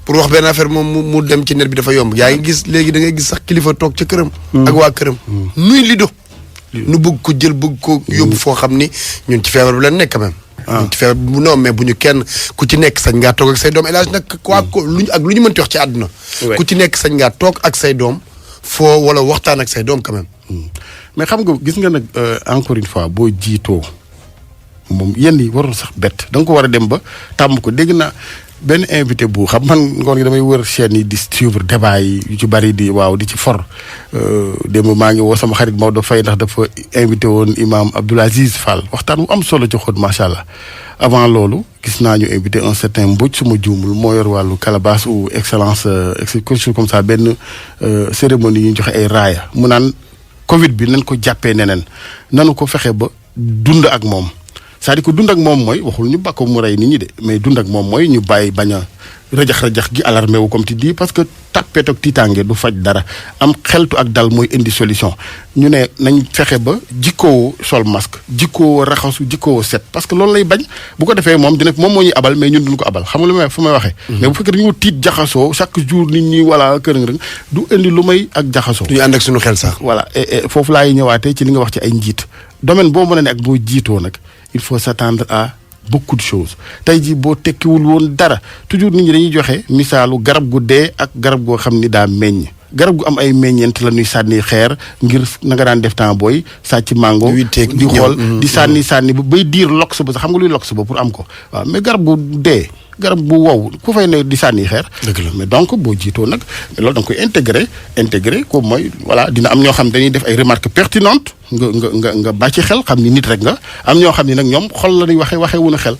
pour wax benn affaire moom mu dem ci net bi dafa yomb. yaa ngi gis léegi da ngay gis sax kilifa toog ca këram. ak waa këram. nuy lido. nu bëgg ko jël bëgg ko yóbbu foo xam ni ñun ci feebar bi la nekk quand même. ñun ci feebar bi non mais bu ñu kenn ku ci nekk sañ ngaa toog ak say doom El Hadj nag quoi ko luñ ak lu ñu mënti wax ci àdduna. ku ci nekk sañ ngaa toog ak say doom foo wala waxtaan ak say doom quand même. mais xam nga gis nga nag encore une fois boo jiitoo moom yenn yi warul sax bett da nga ko war a dem ba tàmm ko dégg naa benn invité bu xam man ngoon gi damay wër chaîne yi di suivre débat yi yu ci bari di ci for démb maa ngi woo sama xarit Maodo Faye ndax dafa invité woon imam Abdoul Aziz Fall waxtaan bu am solo ci xóot macha allah avant loolu gis naa ñu invité un certain Mbodj suma juumul moo yor wàllu calebasse ou excellence quelque chose comme ça benn cérémonie yi ñu joxe ay raaya mu naan Covid bi nañ ko jàppee neneen nanu ko fexe ba dund ak moom c'est-à-dire que dund ak moom mooy waxul ñu bàkko mu rey nit ñi de mais dund ak moom mooy ñu bàyyi bañ a rajax-rajax gi alarmé wu comme tu dis parce que tàppeet ak tiitaange du faj dara am xeltu ak dal mooy indi solution ñu ne nañ fexe ba jikkoo sol masque jikkoo raxasu jikkoo set parce que loolu lay bañ bu ko defee moom moom moo ñuy abal mais ñun duñ ko abal xam nga lu may fu may waxee mais bu fekkee dañu tiit jaxasoo chaque jour nit ñi wala kërëng-rëng du indi lu may ak jaxasoo du ñu ànd ak suñu xel sax voilà et foofu laay ñëwaatee ci li nga wax ci ay njiit domaine boo mën a ne ak boo jiitoo nag il faut s'attendre à beaucoup de choses tey jii boo tekkiwul woon dara toujours nit ñi dañuy joxe misaalu garab gu dee ak garab goo xam ni daa meññ garab gu am ay meññeent la ñuy sànni xeer ngir na nga daan def temps booy sàcc mango di xool di sànni ba bay diir lox ba sax xam nga luy lox ba pour am ko waaw mais garab gu dee garab bu wow ku fay ne di sànni xeer mais donc boo jiitoo nag loolu da nga koy intégré ko mooy voilà dina am ñoo xam dañuy def ay remarques pertinentes nga bàcc xel xam ni nit rek nga am ñoo xam ni nag ñoom xol la ñuy waxee wu na xel